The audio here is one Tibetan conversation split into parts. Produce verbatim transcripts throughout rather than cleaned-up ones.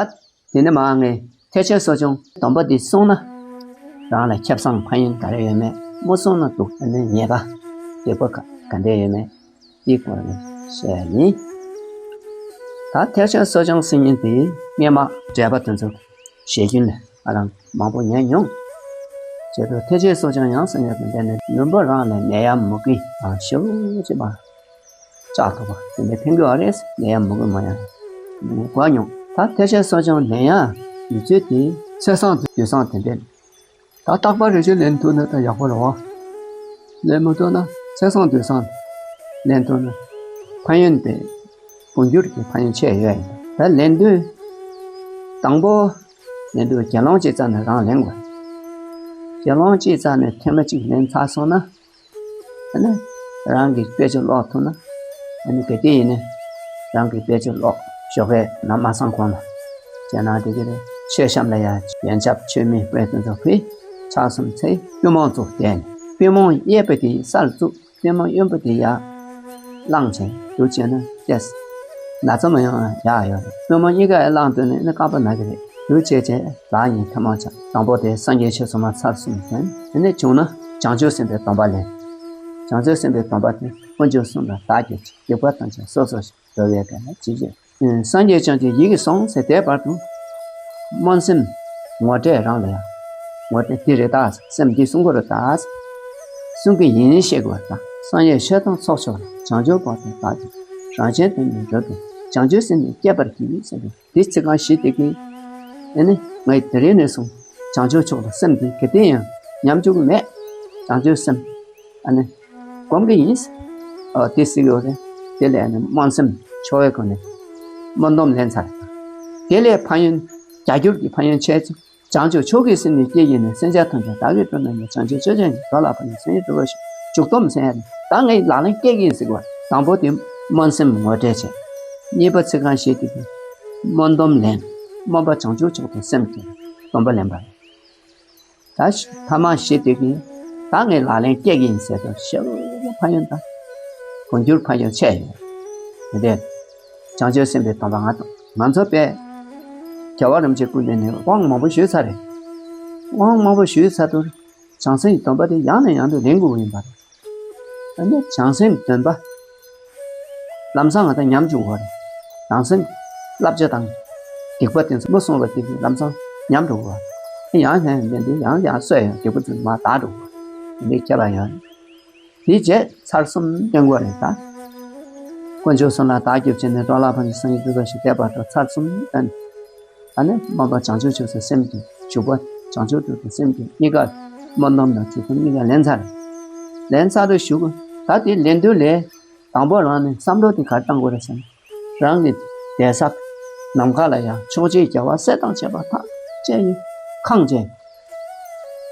ད་དེ་ནས་མར་ངས་ཐེག་ཆེན་གསོ་སྦྱོང་སྡོམ་པ་འདི་བསྲུངས་ན། རང་ལ་ཁེ་བཟང་ཕན་ཡོན་ག་རེ་ཡོད་མེད། མ་བསྲུངས་ན་སྡུག་ཨ་ནི་ཉེས་པ་སྡིག་པ་ག་ག་འདྲས་ཡོད་མེད། དེའི་སྐོར་ནས་བཤད་ཡ་ཡིན། ད་ཐེག་ཆེན་གསོ་སྦྱོང་ཟེར་མཁན་དེ་སྔས་མ་འགྲེལ་པ་དེ་ཚོ་ཞལ་རྒྱུན་ལས་ཨ་རང་མང་པོ་ཉན་མྱོང་། བྱས་དུས་ཐེག་ཆེན་གསོ་སྦྱོང་ཡང་ཟེར་མཁན་དེ་འདྲ་ནས་ལུང་པ་རང་ལས་ནད་ཡམས་མུ་གེ་ཞེ་པོ་ཅིག་མར་བཅག་ཐུབ་པ་དེ་འདྲ་ཕན་གྱི་ཡོད་རེད། ནད་ཡམས་མུ་གེ་མ་ཡོང་གོ་མྱོང་། ད་ཐེག་ཆེན་གསོ་སྦྱོང་ལེན་ཡ་ཡོད་ཚུལ་དེ་ཚེས་བཟང་དུས་བཟང་དེ་འདྲ། ད་རྟག་པར་རེ་ཞིག་ལེན་ཐུབ་ན་ད་ཡག་པོ་རེད་བ། ལེན་མ་ཐུབ་ན་ཚེས་བཟང་དུས་བཟང་ལེན་ཐུབ་ན་ཕན་ཡོན་དེ་འབྱུང་འགྱུར་གྱི་ཕན་ཡོན་ཆེ་ཡོད་ཡིན། ད་ལེན་དུས་དང་པོ་ལེན་དུས་དགེ་སློང་ཅིག་རྩ་ནས་རང་ལེན་དགོས། དགེ་སློང་ཅིག་རྩ་ནས་ཐེངས་མ་གཅིག་ལེན་ཚར་སོང་ན། ཨ་ནི་རང་གི་དཔེ་ཆ་ཀློག་ཐུབ་ན། ཨ་ནི་ག་དུས་ཡིན་ནའི་རང་གི་དཔེ་ཆ་ཀློག་ཞོགས་པའི་ནམ་མ་སང་གོང་ལ། བྱས་ན་དེ་ག་རེད། མཆོད་བཤམས་ལ་ཡ་ཡོན་ཆབ་མཆོད་མེ་དཔེ་དེ་ཚོ་ཕུལ། ཕྱག་གསུམ་འཚལ། པུས་མོ་བཙུགས་བསྡད་ནས་པུས་མོ་གཡས་པ་དེ་སར་བཙུགས། པུས་མོ་གཡོན་པ་དེ་ཡར་བླངས་བྱས་འདུག་བྱས་ན་ཏོག་ཙམ་ན་ཚ་མ་ཡོང་ཡག་ཡོད་རེད། པུས་མོ་གཉིས་ཀ་ཡར་བླངས་འདུག་ནས་ཨ་ནི་རྐང་པ་ན་གི་རེད། འདུག་བྱས་བྱས་ལག་གཉིས་ཐལ་མོ་སྦྱར། དང་པོ་དེ་སངས་རྒྱས་ཆོས་ཚོགས་མ་ཚར་གསུམ་ཐོན། དེ་ནས་བྱུང་ན་བྱང་ཆུབ་སེམས་དཔའི་སྡོམ་པ་ལེན། བྱང་ཆུབ་སེམས་དཔའི་སྡོམ་པ་དེ་དཀོན་མཆོག་གསུམ་ལ་བདག་གིས་སྡིག་པ་ཐམས་ཅད་སོ་སོར་ཞི་བ་འོ་བའི་དགེ་ལ་ཇི་བཞིན། སངས་རྒྱས་བྱང་ཆུབ་ཡིད་ཀྱིས་བཟུང་ཟེར་དེའི་བར་དུ་སྨོན་སེམས་ངོ་སྤྲད། རང་ལ་ཡང་ངོ་སྤྲད། འདི་རེད་ད། སེམས་འདི་གསུང་གི་རེད་ད། གསུང་གི་ཡིན་ཤེས་དགོས་ད། སངས་རྒྱས་ཆོས་དང་ཚོགས་མཆོག་ལ། བྱང་ཆུབ་བར་དུ་བདག་གིས་རང་གཞན་དོན་དུ་འགྲོ་དུས། བྱང་ཆུབ་སེམས་ནི་བསྐྱེད་པར་བགྱི་ཟེར་ཏེ། འདི་ཚིག་རྐང་བཞི་དེ་གིས་ཨེ་ནི་ངས་དེ་རིང་ནས་བཟུང་བྱང་ཆུབ་མཆོག་ལ་སེམས་འདི་ག་དུས་ཡང་ཉམས་བཅུག་གི་མེད། བྱང་ཆུབ་སེམས་ཨ་ནི་སྒོམ་གི་ཡིན། ཨོ་དེ་ཟེར་གི་ཡོད་རེད། དེ་ལས་ཨ་ནི་སྨོན་སེམས་འཆོལ་བའི་སྒོ་ནས་སྨོན་སྡོམ་ལེན་ཚར། དེ་ལས་ཕན་ཡོན་བརྒྱ་འགྱུར་གྱི་ཕན་ཡོན་ཆེ་ཆུང་། བྱང་ཆུབ་མཆོག་གི་སེམས་ནི་བསྐྱེད་ཡིན་ནས། སེམས་ཅན་ཐམས་ཅད་བདག་གིས་མཐོང་ནས། བྱང་ཆུབ་སྤྱོད་ཅན་གྱི་འགྲོ་ལ་ཕན་ཡོན་སེམས་ཉིད་གྲུབ་པར་ཤོག། མཇུག་སྡོམ་ཟེར་ཡ་རེད། ད་ངས་ལག་ལེན་བཀལ་གྱི་ཡིན་ཟེར་གི་བ། དང་པོ་དེ་སྨོན་སེམས་ངོ་སྤྲད་བྱས། གཉིས་པ་ཚིག་རྐང་བཞི་དེ་གིས་སྨོན་སྡོམ་ལེན། སྨོན་པ་བྱང་ཆུབ་མཆོག་ཏུ་སེམས་བསྐྱེད། སྡོམ་པ་ལེན་པ་རེད། ད་ཐ་མ་བཞི་དེ་གིས་ད་ངས་ལག་ལེན་བཀལ་གྱི་ཡིན་ཟེར་དུས་ཞེ་པོ་ཕན་ཡོན་དང་འབྱུང་འགྱུར་ཕན་ཡོན་ཆེ་ཡོད། དེ་འདྲས་བྱང་ཆུབ་སེམས་དཔའི་སྡོམ་པ་ང་དང་ང་ཚོ་དཔེ་རྒྱལ་བ་རིན་པོ་ཆེ་སྐུ་མདུན་ནས་དབང་མང་པོ་ཞུས་ཚར་རེད། དབང་མང་པོ་ཞུས་ཚར་དུས་བྱང་སེམས་ཀྱི་སྡོམ་པ་དེ་ཡང་ནས་ཡང་དུ་ལེན་དགོས་ཀྱི་ཡིན་པ་རེད། ཨ་ནི་བྱང་སེམས་སྡོམ་པ། ལམ་སང་ང་དང་ཉམས་འགྲོ་གི་རེད། བྱང་སེམས་བསླབ་བྱ་དང་སྡིག་པ་དེ་ཚོ་མ་བསྲུངས་པ་དེ་གིས་ལམ་སང་ཉམས་འགྲོ་གི་རེད། ཡང་ཡང་ཡང་དེ་ཡང་ཡང་སོས་ཡང་སྡིག་པ་ཚོ་མར་དག་འགྲོ་གི་རེད། དེ་འདྲའི་ཁྱད་པར་ཡོད་རེད། དེ་རྗེས་ཚར་གསུམ་བཏོན་དགོས་རེད་ད། དཀོན་མཆོག་གསུམ་ལ་བདག་སྐྱབས་བྱས་ནས། འགྲོ་ལ་ཕན་ཕྱིར་སངས་རྒྱས་འགྲུབ་པར་ཤོག། དེ་བར་དུ་ཚར་གསུམ་བཏོན། ཨ་ནི་སྨོན་པ་བྱང་ཆུབ་མཆོག་ཏུ་སེམས་བསྐྱེད། མཇུག་པ་བྱང་ཆུབ་ཏུ་སེམས་བསྐྱེད། གཉིས་ཀ་སྨོན་ལམ་དང་མཇུག་སྡོམ་གཉིས་ཀ་ལེན་ཚར། ལེན་ཚར་དུ་བཞུགས། ད་དེ་ལེན་དུས་ལས་དང་པོ་རང་ནས་བསམ་བློ་དེ་ག་རེ་བཏང་དགོས་རེད་ཟེར་ན། རང་གི་བསྡད་ས་ནམ་མཁའ་ལ་ཡང་ཕྱོགས་བཅུའི་རྒྱལ་བ་སྲས་དང་བཅས་པ་ཐམས་ཅད་ཡིན་ཁེངས་བྱས།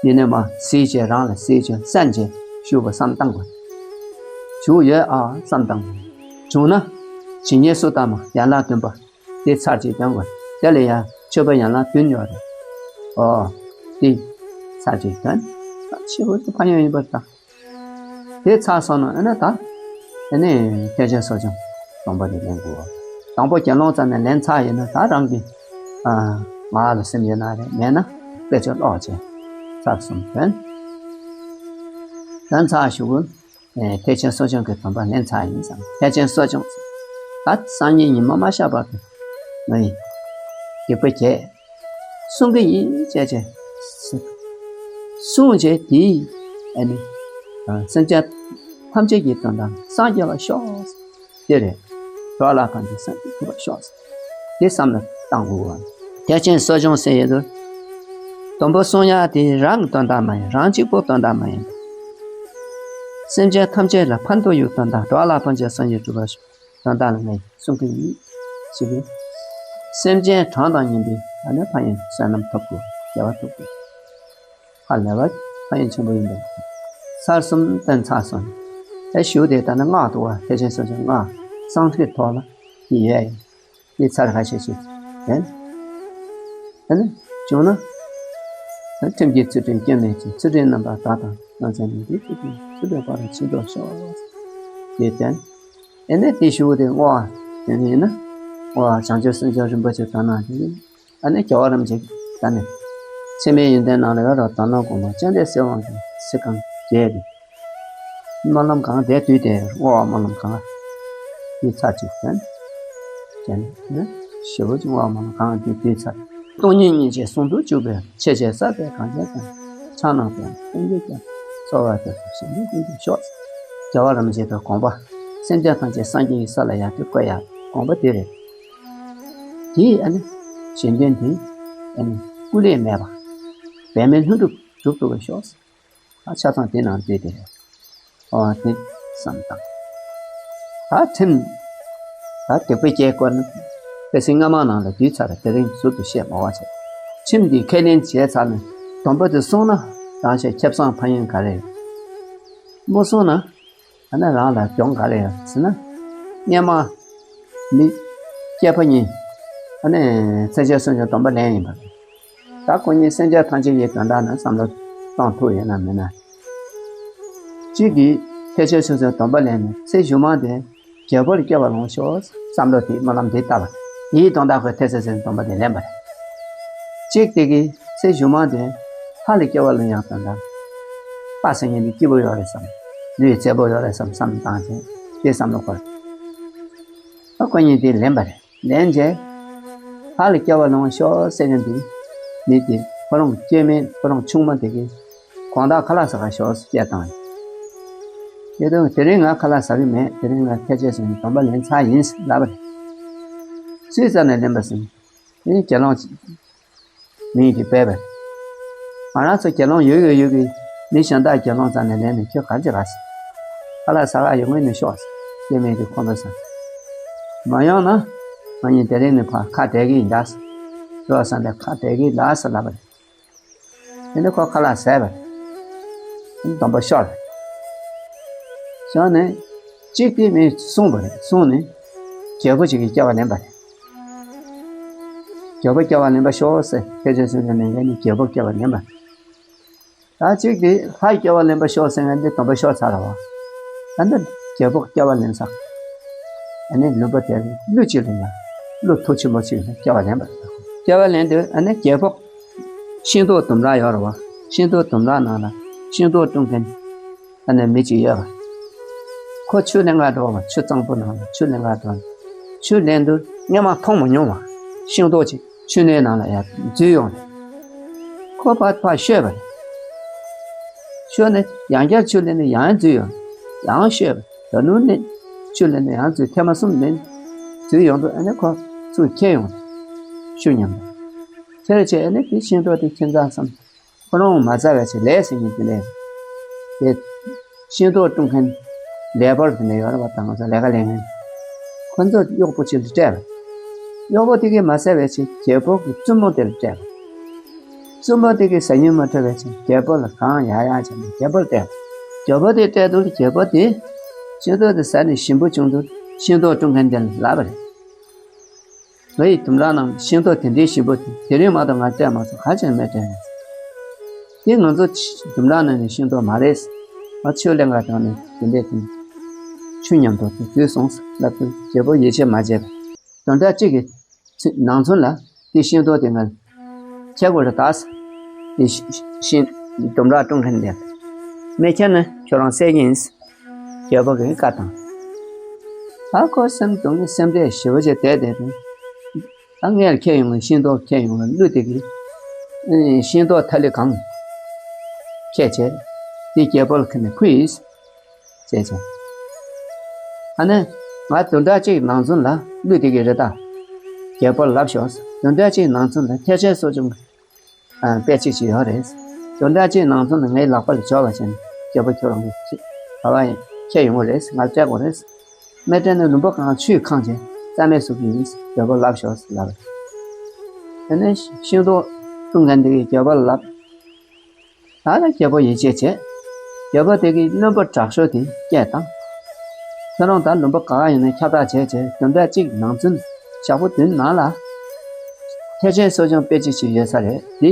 འདི་ནས་མར་གཟིགས་བྱས། རང་ལ་གཟིགས་བྱས་གསན་བྱས་བཞུགས་པ་བསམ་བཏང་དགོས། བཞུགས་ཡོད་ཨ་བསམ་བཏང་དགོས། བྱུང་ན་ཇི་སྙེད་སུ་དག་མ་ཡན་ལག་བདུན་པ། དེ་ཚར་གཅིག་བཏོན་དགོས། དེ་ལ་ཡང་མཆོད་པ་ཡན་ལག་བདུན་ཡོད་རེད། ཨོ། དེ་ཚར་གཅིག་བཏོན། ད་ཆེ་བོ་དེ་ཕན་ཡོན་ཡིན་པར་ད། དེ་ཚར་སོང་ན་ཨ་ནི་ད། ཨ་ནི་ཐེག་ཆེན་གསོ་སྦྱོང་སྡོམ་པ་དེ་ལེན་དགོས། དང་པོ་དགེ་སློང་རྩ་ནས་ལེན་ཚར་ཡིན་ན་ད་རང་གི། ཨ། ངག་ལ་སེམས་ཡོད་ན་རེད། མེད་ན་དཔེ་ཆ་ཀློག་བྱས། ཚར་གསུམ་བཏོན། བཏོན་ཚར་གཞུག་གུ། ཨེ། ཐེག་ཆེན་གསོ་སྦྱོང་གི་སྡོམ་པ་ལེན་ཚར་ཡིན་ཙང་། ཐེག་ཆེན་གསོ་སྦྱོང་ཟེར། ད་སང་ཉིན་ཉི་མ་མ་ཤར་བར་དུ་ངས་སྡིག་པ་བགྱིས། བསྲུང་གི་ཡིན་བྱས་བྱས། བསྲུང་བྱས་དེས་ཨ་ནི་སེམས་ཅན་ཐམས་ཅད་ཀྱི་དོན་དག་སངས་རྒྱས་པར་ཤོག། དེ་རེད། འགྲོ་ལ་ཕན་ཕྱིར་སངས་རྒྱས་འགྲུབ་པར་ཤོག། དེ་བསམ་བློ་བཏང་དགོས། ཐེག་ཆེན་གསོ་སྦྱོང་ཟེར་ཡོད་དོ། སྡོམ་པ་བསྲུང་ཡག་དེ་རང་གི་དོན་དག་མ་ཡིན། རང་གཅིག་པོ་དོན་དག་མ་ཡིན། སེམས་ཅན་ཐམས་ཅད་ལ་ཕན་ཐོགས་ཡོད་དོན་དག། འགྲོ་ལ་ཕན་ཕྱིར་སངས་རྒྱས་འགྲུབ་པར་ཤོག། དོན་དག་ལ་ངས་བསྲུང་གི་ཡིན་ཞེས་པས། སེམས་ཅན་གྲངས་དང་མཉམ་པའི་ཨ་ནི་ཕན་ཡོན་བསོད་ནམས་ཐོབ་དགོས། དགེ་བ་ཐོབ་དགོས། ཧ་ལས་པ་ཕན་ཡོན་ཆེན་པོ་ཡིན་པས། ཚར་གསུམ་བཏོན་ཚར་སོང་། ཨེ་ཞུ་དེ་ལྟ་ན་སྔགས་འདུག་བ། ཐེག་ཆེན་གསོ་སྦྱོང་སྔགས་སང་ཐིག་ཐོག་ལ་ཡི་ཡས་ཡི་ཚར་ཁ་ཤས་ཤིག་ལེན། ཨ་ནི་བྱུང་ན། ཨ་ནི་ཁྲིམས་ཀྱི་ཚུལ་ཁྲིམས་སྐྱོན་མེད་ཅིང་། ཚུལ་ཁྲིམས་རྣམ་པར་དག་དང་། ནང་ཚན་ནི་འདི་ཚུལ་ཁྲིམས། ཚུལ་ཁྲིམས་ཕ་རོལ་ཕྱིན་མཆོག་ཤོག། ཅེས་བསྟན། ཨ་ནི་དེ་ཞུ་དེ་བསྔོ་བ་དེ་ནི་ཡིན་ན། བསྔོ་བ་བྱང་ཆུབ་སེམས་མཆོག་རིན་པོ་ཆེ་དོ་སྣང་དེ་ཡིན། ཨ་ནི་རྒྱལ་བ་རིན་པོ་ཆེ་ད་ནི་ཚད་མའི་ཡོན་ཏན་ནང་ལ་ཡོད་ར། དོན་ལམ་དགོངས་པ་བཅོམ་ལྡན་སྲིད་དབང་གི་གཟི་རྐང་བརྒྱད་དེ། སྨོན་ལམ་གང་དེ་དུས་དེ་བསྔོ་བ་སྨོན་ལམ་གང་དེ་ཚར་གཅིག་དོན། དེ་ནི་ཞེ་པོ་ཅིག་བསྔོ་བ་སྨོན་ལམ་གང་དེ་དུས་ཚར། སྟོང་ཉིད་སྙིང་རྗེ་ཟུང་དུ་འཇུག་པའི་ཆེད་ཆེད་གསར་པའི་གང་ཆེན་དང་། ཕྱག་ན་པདྨ་སྟོང་གི་རྒྱན། གསོལ་བ་འདེབས་སོ་བཞེད་དོན་ཀུན་གྱི་མཆོག། རྒྱལ་བ་རིན་པོ་ཆེ་གི་དགོངས་པ་སེམས་ཅན་ཐམས་ཅད་སངས་རྒྱས་ཀྱི་ས་ལ་ཡར་དུ་བཀོད་ཡག་དགོངས་པ་དེ་རེད། དེ་ཨ་ནི་གཞན་དོན་དེ་ཨ་ནི་སྐུ་ལས་མེད་པ་འབད་མེད་ལྷུན་གྲུབ་སྒྲུབ་ཐུབ་པར་ཤོག། ཨ་ཆ་ཚང་དེ་ནང་བསྡུས་ཏེ་རེད། ཨོ་དེ་བསམ་དང་། ད་ཁྲིམས། ད་སྡིག་པའི་སྐྱེ་སྐོར་ནི་དཔེ་ཚིག་སྔ་མ་ནང་ལ་བསྡུས་ཚར་རེད། དེ་རིང་ཟུར་དུ་བཤད་མ་བ་བྱེད། ཁྲིམས་འདི་ཁས་ལེན་བྱས་ཚར་ནས་སྡོམ་པ་དེ་བསྲུངས་ན་རང་ཤ་ཁེ་བཟང་ཕན་ཡོན་ག་རེ་ཡོད། མ་བསྲུངས་ན། ཨ་ནི་རང་ལ་གྱོང་ག་རེ་ཡོད་ཟེར་ན། སྔོན་མ་མི་སྐྱེས་པ་གཉིས་ཨ་ནི་ཚེ་ཆེན་སོ་སོའི་སྡོམ་པ་ལེན་ཡིན་པ་རེད། ད་ཁོ་གཉིས་སེམས་ཅན་ཐམས་ཅད་ཀྱི་དོན་དག་ནི་བསམ་བློ་གཏོང་ཐུབ་ཡོད་ན་མེད་ན། གཅིག་གིས་ཚེ་ཆེན་སོ་སོའི་སྡོམ་པ་ལེན་ནས་ཚེ་གཞུག་མ་དེ་རྒྱལ་པོར་སྐྱེ་བ་ལོངས་ཤོག་བསམ་བློ་དེ་སྨོན་ལམ་དེ་བཏབ་པ་རེད། དེའི་དོན་དག་གི་ཚེ་ཆེན་སོ་སོའི་སྡོམ་པ་དེ་ལེན་པ་རེད། གཅིག་དེ་གིས་ཚེ་གཞུག་མ་དེ་ལྷ་ལ་སྐྱེ་བ་ལེན་ཡག་དོན་དག་དཔའ་ཟེར་མཁན་དེ་སྐྱིད་པོ་ཡོད་རེད་བསམ། ལུས་རྩལ་པོ་ཡོད་རེད་བསམ་བསམ་བཏང་བྱས་དེ་བསམ་བློ་འཁོར། ཨ་ཁོ་གཉིས་དེ་ལེན་པ་རེད། ལན་བྱས། ལྷ་ལ་སྐྱེ་བ་ལེན་ཤོག་ཟེར་མཁན་དེ། མི་དེ་ཁོ་རང་སྐྱེ་དམན་ཁོ་རང་ཆུང་མ་དེ་གིས་དགོང་དག་ཁ་ལག་ཟ་གར་ཤོག་ཟེར་བཤད་བཏང་ཡོད། དེ་དུས་དེ་རིང་ང་ཁ་ལག་ཟ་གི་མེད། དེ་རིང་ང་ཕལ་ཆེར་སོང་ནས་སྡོམ་པ་ལེན་ཚར་ཡིན་ལབ་པ་རེད། སུའི་རྩ་ནས་ལེན་པ་ཟེར་ན། དེ་ནི་དགེ་སློང་མིང་དེ་སྦས་པ་རེད། ང་རང་ཚོ་དགེ་སློང་ཡོད་ཡོད་ཡོད་གི་མི་གཞན་དག་དགེ་སློང་རྩ་ནས་ལེན་ནས་ཁྱོད་ག་རེ་བྱེད་ག་ཟེར། ཁ་ལག་ཟ་ག་ཡོང་གི་ནི་ཤོག་ཟེར། སྐྱེ་དམན་དེ་ཁོང་ཁྲོ་ཟ། མ་ཡོང་ན་ང་གཉིས་དེ་རིང་ནས་ཕར་ཁ་བྲལ་གི་ཡིན་ད་ཟེར། ཁྱོད་ས་ནས་ཁ་བྲལ་གི་ཡིན་ད་ཟེར་ལབ་པ་རེད། དེ་ནས་ཁོ་ཁ་ལག་ཟས་པ་རེད། སྡོམ་པ་ཤོར་རེད། ཤོར་ནས་གཅིག་དེ་མི་བསྲུངས་པ་རེད། བསྲུངས་ནས་རྒྱལ་པོ་ཅིག་གི་སྐྱེ་བ་ལེན་པ་རེད། རྒྱལ་པོ་སྐྱེ་བ་ལེན་པ་ཤོག་ཟེར་ཕལ་ཆེར་སུ་ལ་ལེན་མཁན་ནི་རྒྱལ་པོ་སྐྱེ་བ་ལེན་པ་རེད། ད་གཅིག་དེ་ལྷ་སྐྱེ་བ་ལེན་པ་ཤོག་ཟེར་མཁན་དེ་སྡོམ་པ་ཤོར་ཚར་རེད་བ། ད་འདི་རྒྱལ་པོ་སྐྱེ་བ་ལེན་ས། ཨ་ནི་ལུང་པ་དེར་ཀླུ་གཅིག་ལ་ཡང་ཀླུ་མཐུ་ཆེན་པོ་གཅིག་ལ་སྐྱེ་བ་ལེན་པ་རེད། སྐྱེ་བ་ལེན་དུས་ཨ་ནི་རྒྱལ་པོ་ཤིང་ཏོག་ལྡུམ་ར་ཡོད་རེད་བ། ཤིང་ཏོག་ལྡུམ་ར་ནང་ལ་ཤིང་ཏོག་བཀྲུ་མཁན་ཨ་ནི་མི་གཅིག་ཡོད་པ། ཁོ་ཆུ་ལེན་ག་འགྲོ་བ། ཆུ་གཙང་པོ་ནང་ལ་ཆུ་ལེན་ག་འགྲོ་ནས་ཆུ་ལེན་དུས་སྔོན་མ་མཐོང་མ་མྱོང་བ་ཤིང་ཏོག་ཅིག་ཆུ་སྣོད་ནང་ལ་ཡར་འཛུལ་ཡོང་རེད། ཁོ་ཕར་ཕར་བཤོས་པ་རེད། བཤོས་ནས་ཡང་བསྐྱར་ཆུ་ལེན་ནས་ཡང་འཛུལ་ཡོང་། ཡང་བཤོས་པ་རེད། ད་ནུབ་ནས་ཆུ་ལེན་ནས་ཡང་འཛུལ། ཐེངས་མ་གསུམ་ལེན་འཛུལ་ཡོང་དུས་ཨ་ནི་ཁོ་ཚུར་ཁྱེར་ཡོང་རེད། ཤུགས་མཉམ་དུ་ཁྱེར་བྱས་ཨ་ནི་དེ་ཤིང་ཏོག་དེ་ཁྱིམ་ཚང་བསམ། ཁོ་རང་མ་ཟ་བའི་ཆེད་ལས་ཟེར་མཁན་དེ་ལས། དེ་ཤིང་ཏོག་བཀྲུ་མཁན་ལས་པོར་དེ་ནས་ཡོད་རེད་བ། ད་ང་ཚོ་ལས་ཀ་ལས་མཁན། ཁོ་ཚོ་གཡོག་པོ་ཅིག་ལ་སྤྲད་པ། གཡོག་པོ་དེ་གིས་མ་ཟ་བའི་ཆེད་རྒྱལ་པོ་གི་བཙུན་མོ་དེ་ལ་སྤྲད་པ། བཙུན་མོ་དེ་གིས་ཟ་སྙིང་མ་འདོད་པའི་ཆེད་རྒྱལ་པོ་ལ་གང་ཡག་ཡག་བྱས་ནས་རྒྱལ་པོར་སྤྲད་པ། རྒྱལ་པོ་དེ་སྤྲད་དུས་རྒྱལ་པོ་དེ་ཤིང་ཏོག་དེ་ཟ་ནས་ཞིམ་པོ་བྱུང་དུས་ཤིང་ཏོག་བཀྲུ་མཁན་དེ་ལ་ལབ་པ་རེད། ང་ཡི་ལྡུམ་ར་ནང་ཤིང་ཏོག་དེ་འདྲའི་ཞིམ་པོ་དེ་དེ་རིང་མ་གཏོགས་ང་སྤྲད་མ་སོང་། ག་ཅན་མེད་དྲན་ཡོད། དེ་ང་ཚོ་ལྡུམ་ར་ནང་ནས་ཤིང་ཏོག་མ་རེད། ང་ཆུ་ལེན་ག་དྲངས་ནས་དེ་འདྲའི་དེ་ཆུ་མཉམ་དུ་དེ་འཛུལ་སོང་ལབ་དུས་རྒྱལ་པོ་ཡིད་ཆེས་མ་བྱས་པ། དོན་དག་གཅིག་གི་ཚེ་ནང་ཚུན་ལ་དེ་ཤིང་ཏོག་དེ་ང་ཁྱེར་དགོས་རེད་ད། དེ་ཤིང་ལྡུམ་ར་བཀྲུ་མཁན་དེ་མི་ཁྱེར་ན་ཁྱོད་རང་བསད་ཀྱི་ཡིན། རྒྱལ་པོ་གིས་བཀའ་བཏང་། ད་ཁོ་སེམས་སྡུག་ནས་སེམས་ཁྲལ་ཞེ་པོ་བྱས་བསྡད་བསྡད་དུས། ད་སྔོན་ལ་ཁྱེར་ཡོང་བའི་ཤིང་ཏོག་ཁྱེར་ཡོང་བའི་ཀླུ་དེ་གིས་ཨེ་ཤིང་ཏོག་ཐ་ལི་གང་ཁྱེར་བྱས་དེ་རྒྱལ་པོ་ལ་ཁྱེར་ནས་ཕུལ་ཡིན་ཟེར་བྱས། ཨ་ནི་ང་བདུན་ཕྲག་གཅིག་ནང་ཚུན་ལ་ཀླུ་དེ་གིས་རེད་ད། རྒྱལ་པོ་ལ་ལབ་ཤོག་ཟེར། བདུན་ཕྲག་གཅིག་ནང་ཚུན་ལ་ཐེག་ཆེན་གསོ་སྦྱོང་གི་ཨ་དཔེ་ཆ་ཅིག་ཡོད་རེད། དོན་དག་ཅིག་ནང་ཚུན་ལ་ངའི་ལག་པ་ལ་འབྱོར་བ་བྱས་ནས་རྒྱལ་པོ་ཁྱོད་རང་གི་ག་བ་ཡིན་ཁྱེར་ཡོང་གི་རེད། ང་སྤྲད་དགོས་རེད། མི་སྤྲད་ན་ལུང་པ་གང་ཆུས་ཁེངས་བྱས་རྩ་མེད་བཟོ་གི་ཡིན། རྒྱལ་པོ་ལབ་ཤོག་ཟེར་ལབ་རེད། དེ་ནས་ཤིང་ཏོག་བཀྲུ་མཁན་དེ་གིས་རྒྱལ་པོ་ལ་ལབ། ད་ལ་རྒྱལ་པོ་ཡིད་ཆེས་བྱས། རྒྱལ་པོ་དེ་གིས་བློན་པོ་དྲག་ཤོས་དེ་སྐད་བཏང་། ཁྱོད་རང་ད་ལུང་པ་ག་ག་ཡིན་ན་ཁྱབ་བསྒྲགས་བྱས་བྱས་བདུན་ཕྲག་གཅིག་ནང་ཚུན་ཞག་པོ་བདུན་ནང་ལ། ཐེག་ཆེན་གསོ་སྦྱོང་དཔེ་ཆ་ཅིག་ཡོད་ས་རེད། འདི་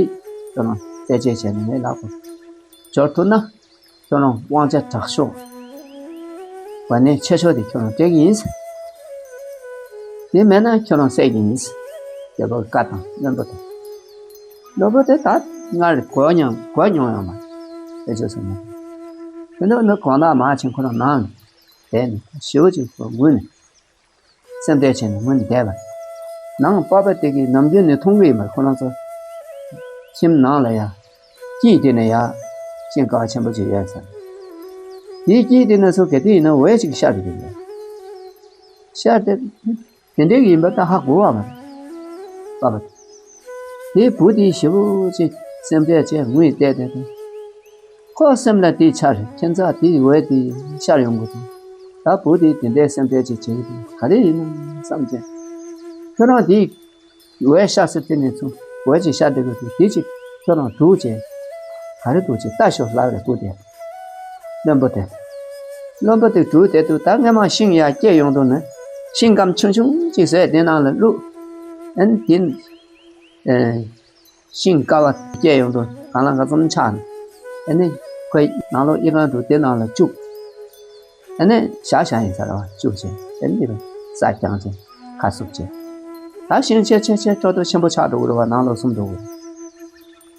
ཁྱོད་རང་རྩད་གཅོད་བྱས་ནས་ངའི་ལག་པར་འབྱོར་ཐུབ་ན། ཁྱོད་རང་དབང་ཆ་དྲག་ཤོས། གོ་གནས་ཆེ་ཤོས་དེ་ཁྱོད་རང་སྤྲད་ཀྱི་ཡིན། དེ་མེད་ན་ཁྱོད་རང་བསད་ཀྱི་ཡིན། རྒྱལ་པོ་གི་བཀའ་དང་བློན་པོ་དང་། བློན་པོ་དེ་ད་སྔར་གོ་མྱོང་གོ་མྱོང་ཡོད་མ་རེད། ཨེ་ཅོ་སོང་མ་རེད། དེ་ནས་ནི་དགོང་དག་མར་ཕྱིན་ཁོ་རང་ནང་ནས་བསྡད་ནས་ཞེ་པོ་ཅིག་ཁོ་ངུས་ནས། སེམས་ཁྲལ་བྱས་ནས་ངུས་ནས་བསྡད་པ། ནང་པ་ཕ་དེ་གིས་ནམ་རྒྱུན་ནས་མཐོང་གི་ཡོད་མ་རེད། ཁོ་རང་ཚོ་ཁྱིམ་ནང་ལ་ཡ་སྐྱིད་དེ་ནས་ཡ་ཤིང་ཀ་བ་ཆེན་པོ་ཅིག་ཡོད་ས། དེའི་སྐྱིད་དེ་ནས་ཚུར་ག་དུས་ཡིན་ན་འོད་ཅིག་ཤར་གི་འདུག་ཤར་ཏེ། དེ་འདྲའི་ཡིན་པ་ད་ཧ་གོ་བ་མ་རེད། པ་ཕ་དེ། དེའི་བུ་དེ་ཞེ་པོ་ཅིག་སེམས་ཁྲལ་བྱས་ངུས་བསྡད་བསྡད་དེ། ཁོ་སེམས་ལ་དེའི་ཆར་ཁྱད་མཚར་དེའི་འོད་དེ་ཤར་ཡོང་གི་འདུག་ད་བུ་དེ་དེ་འདྲའི་སེམས་ཁྲལ་ཅིག་བྱེད་ཀྱི་འདུག་ག་རེ་ཡིན་ནམ་བསམ་བྱས། ཁྱོད་རང་དེའི་འོད་ཤར་ས་དེ་ནས་ཚུར་འོད་ཅིག་ཤར་བསྡད་ཀྱི་འདུག་དེ་ཅིག་ཁྱོད་རང་སྒྲུག་བྱས། ག་རེ་འདུག་ཅིག་ལྟ་ཤོག་ལབ་རེད། བུ་དེ། བློན་པོ་དེ། བློན་པོ་དེ་སྒྲུག་བསྡད་དུས་ད་སྔ་མ་ཤིང་ཡར་སྐྱེས་ཡོང་དུས་ནི་ཤིང་སྐམ་ཆུང་ཆུང་ཅིག་བཟོས་དེ་ནང་ལ་བླུགས། ཨན་དེ། ཨེ། ཤིང་ཀ་བ་སྐྱེས་ཡོང་དུས་གང་ལ་ག་ཙམ་ཆགས་ནས། ཨ་ནི་ཁོའི་ནང་ལོགས་ཨི་ཁང་འདུག་དེ་ནང་ལ་བཅུག་ཨ་ནི་བཞག་བཞག་ཡིན་ས་རེད་བ། བཅུག་བྱས་ཨ་ནི་ས་བརྐྱངས་བྱས་ཁ་ཟུག་བྱས། ད་ཤིང་ཆེ་ཆེ་ཆེ་ཁྲོ་ཐོ་ཆེན་པོ་ཆགས་འགྲོ་གི་རེད་བ། ནང་ལོགས་སུ་འགྲོ་གི་རེད།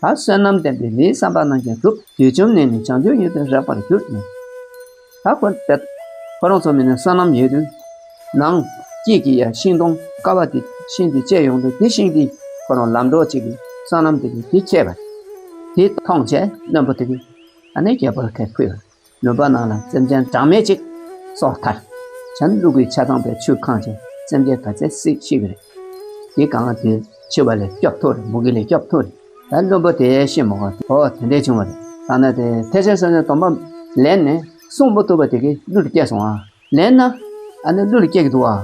ད་བསོད་ནམས་ལྡན་པའི་མིའི་བསམ་པ་རྣམས་ཀྱང་འགྲུབ། བདུད་འཇོམས་ནས་ནི་བྱང་ཆུབ་ཉིད་དུ་རེག་པར་གྱུར་ནས། ད་ཁོ་དེ་ཁོ་རང་ཚོ་མི་ནི་བསོད་ནམས་ཡོད་དུས། ནང་དཀྱིལ་གྱི་ཡ་ཤིང་སྡོང་ཀ་བ་དེ་ཤིང་དེ་སྐྱེས་ཡོང་དུས་དེ་ཤིང་དེ་ཁོ་རང་ལམ་འགྲོ་གཅིག་གི་བསོད་ནམས་དེ་གིས་དེ་ཁྱེར་བ། དེ་མཐོང་བྱས་བློན་པོ་དེ་གིས་ཨ་ནི་རྒྱལ་པོར་ཁས་ཕུལ་བ། ལུང་པ་ནང་ལ་སེམས་ཅན་གྲངས་མེད་ཅིག་སྲོག་ཐར། བྱམས་ཀླུ་གི་ཆ་ཚང་པའི་ཆུས་ཁེངས་བྱས་སེམས་ཅན་ག་ཚད་སྲིད་ཤི་གི་རེད། དེ་གང་དེ་འཆི་བ་ལས་སྐྱོབ་ཐུབ་རེད། མུ་གེ་ལས་སྐྱོབ་ཐུབ་རེད། ད་བློན་པོ་དེ་ཤི་མ་གོ་ཨོ་དེ་འདྲས་བྱུང་བ་རེད། ད་ནི་དེ་ཐེག་ཆེན་སེམས་ཅན་སྡོམ་པ་ལེན་ནས་སྲུང་མ་ཐུབ་པ་དེ་གིས་གླུ་ལ་སྐྱེས་སོང་ཨ། ལེན་ན་ཨ་ནི་གླུ་ལ་སྐྱེ་གི་འདུག་ཨ།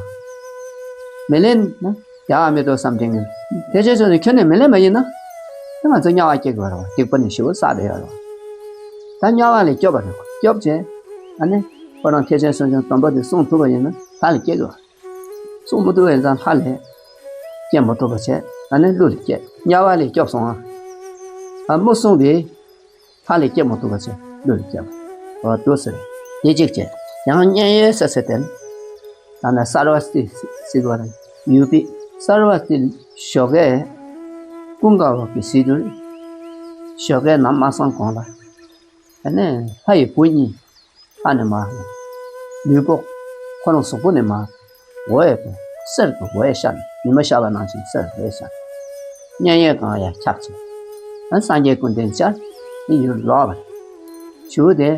མི་ལེན་ན་རྒྱག་མི་འདུག་བསམ་དྲན་གི། ཐེག་ཆེན་སེམས་ཅན་ཁྱོན་ནས་མི་ལེན་པ་ཡིན་ན། ད་ང་ཚོ་དམྱལ་བ་སྐྱེ་གི་བ་རེད་བ། སྡིག་པ་ནི་ཞེ་པོ་བསགས་བསྡད་ཡོད་རེད་བ། ད་དམྱལ་བ་ལས་སྐྱོབ་པ་རེད། སྐྱོབ་བྱས་ཨ་ནི་ཁོ་རང་ཐེག་ཆེན་སེམས་ཅན་སྡོམ་པ་དེ་སྲུང་ཐུབ་པ་ཡིན་ན་ལྷ་ལ་སྐྱེ་གི་བ། སྲུང་མ་ཐུབ་པ་ཡིན་ཙང་ལྷ་ལས་སྐྱེ་མ་ཐུབ་པ་བྱས་ཨ་ནི་ཀླུ་ལ་སྐྱེ། དམྱལ་བ་ལས་སྐྱོབ་སོང་ཨ། ཨ་མ་སྲུང་བའི་ལྷ་ལས་སྐྱེ་མ་ཐུབ་པ་བྱས་ཀླུ་ལ་སྐྱེ་བ། འོ་འདུག་ཟེར། དེ་གཅིག་བྱས། ཡང་མཉན་ཡོད་ས་ཟེར་དེ་ལ། ད་ནི་སརྦ་སྟི་ཟེར་བ་རེད། ཡུ་པི་སརྦ་སྟི་ཞོགས་ཀས་ཀུན་དགའ་བོ་གིས་གཟིགས་དུས། ཞོགས་ཀས་ནམ་མ་སོང་གོང་ལ། ཨ་ནི་ལྷ་ཡི་བུ་གཉིས་ལྷ་ནས་མར། ལུས་པོ་ཁོ་རང་གཟུགས་པོ་ནས་མར། འོད་དང་གསེར་གྱི་འོད་ཤར་ནས་ཉི་མ་ཤར་བ་ནང་བཞིན་གསེར་འོད་ཤར། མཉན་ཡོད་ཁང་ཡར་ཁྱབ་ཕྱིན། ཨ་སངས་རྒྱས་ཀུན་ལྡན་འཆར་དེ་ཡུལ་ལོག་པ་རེད། ཞུ་དེ་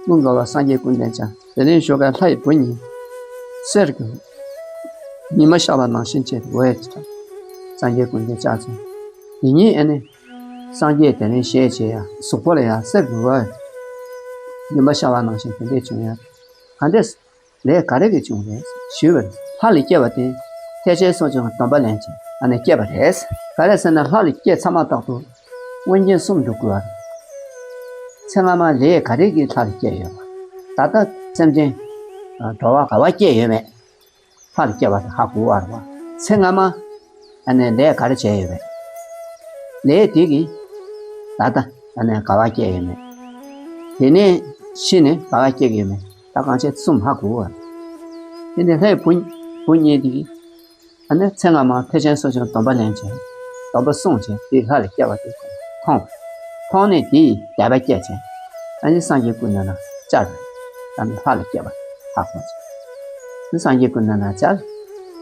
ཀུན་དགའ་བོ་སངས་རྒྱས་ཀུན་ལྡན་འཆར་དེ་རིང་ཞོགས་ཀས་ལྷ་ཡི་བུ་གཉིས་གསེར་གྱི་ཉི་མ་ཤར་བ་ནང་བཞིན་བྱས་ཏེ་འོད་ཀྱི་སངས་རྒྱས་ཀུན་ལྡན་འཆར་སོང་། དེ་གཉིས་ཨ་ནི་སངས་རྒྱས་དེ་རིང་ཞལ་བྱེད་ཡ་གཟུགས་པོ་ལ་ཡ་གསེར་གྱི་འོད་ཉི་མ་ཤར་བ་ནང་བཞིན་དེ་འདྲས་བྱུང་ཡ་ག་འདྲས། ལས་ག་རེ་གིས་བྱུང་རེད་ཞུས་པར། ལྷ་ལ་སྐྱེ་བ་དེ་ཐེག་ཆེན་སེམས་ཅན་སྡོམ་པ་ལེན་བྱས་ཨ་ནི་སྐྱེས་པ་རེད། ག་རེ་ཟེར་ན་ལྷ་ལ་སྐྱེས་ཚར་མ་ཐག་ཏུ་མངོན་རྒྱལ་གསུམ་འགྲུབ་དགོས་པ་རེད། ཚེ་སྔ་མ་ལས་ག་རེ་གིས་ལྷ་ལ་སྐྱེས་ཡོད་པ། ད་ལྟ་སེམས་ཅན་འགྲོ་བ་ག་བ་སྐྱེས་ཡོད་མེད་ལྷ་ལ་སྐྱེས་པ་དེ་ཧ་གོ་བ་རེད་བ། ཚེ་སྔ་མ་ཨ་ནི་ལས་ག་རེ་བྱས་ཡོད་མེད། ལས་དེ་གིས་ད་ལྟ་ཨ་ནི་ག་བ་སྐྱེས་ཡོད་མེད། དེ་ནས་ཤི་ནས་ག་བ་སྐྱེ་གི་ཡོད་མེད། ད་གང་བྱས་གསུམ་ཧ་གོ་བ་རེད། དེ་ནས་ལྷའི་བུ་བུ་གཉིས་དེ་གིས་ཨ་ནི་ཚེ་སྔ་མ་ཐེག་ཆེན་སེམས་ཅན་སྡོམ་པ་ལེན་བྱས་སྡོམ་པ་བསྲུངས་བྱས་དེ་ལྷ་ལ་སྐྱེ་བ་དེ་མཐོང་། མཐོང་ནས་དེའི་དད་པ་སྐྱེས་བྱས་ཨ་ནི་སངས་རྒྱས་ཀུན་ལྡན་ན་བཅར་བས་ཨ་ནི་ལྷ་ལ་སྐྱེ་བ་ཧ་གོ་བྱས། ཨ་ནི་སངས་རྒྱས་ཀུན་ལྡན་ན་བཅར།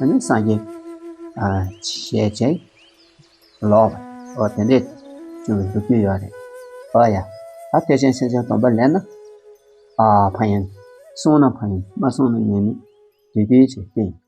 ཨ་ནི་སངས་རྒྱས་ཨ་ཞལ་བྱས་ལོག་པ། འོ་དེ་འདྲས་བྱུང་བའི་ལོ་རྒྱུས་ཡོད་རེད། འོ་ཡ། ད་ཐེག་ཆེན་སེམས་ཅན་སྡོམ་པ་ལེན་ན་ཨ་ཕན་ཡོན། བསྲུང་ན་ཕན་ཡོན་མ་བསྲུང་ན་ཉེས་དམིགས་དེ་དུས་ཚེ་བསྟན།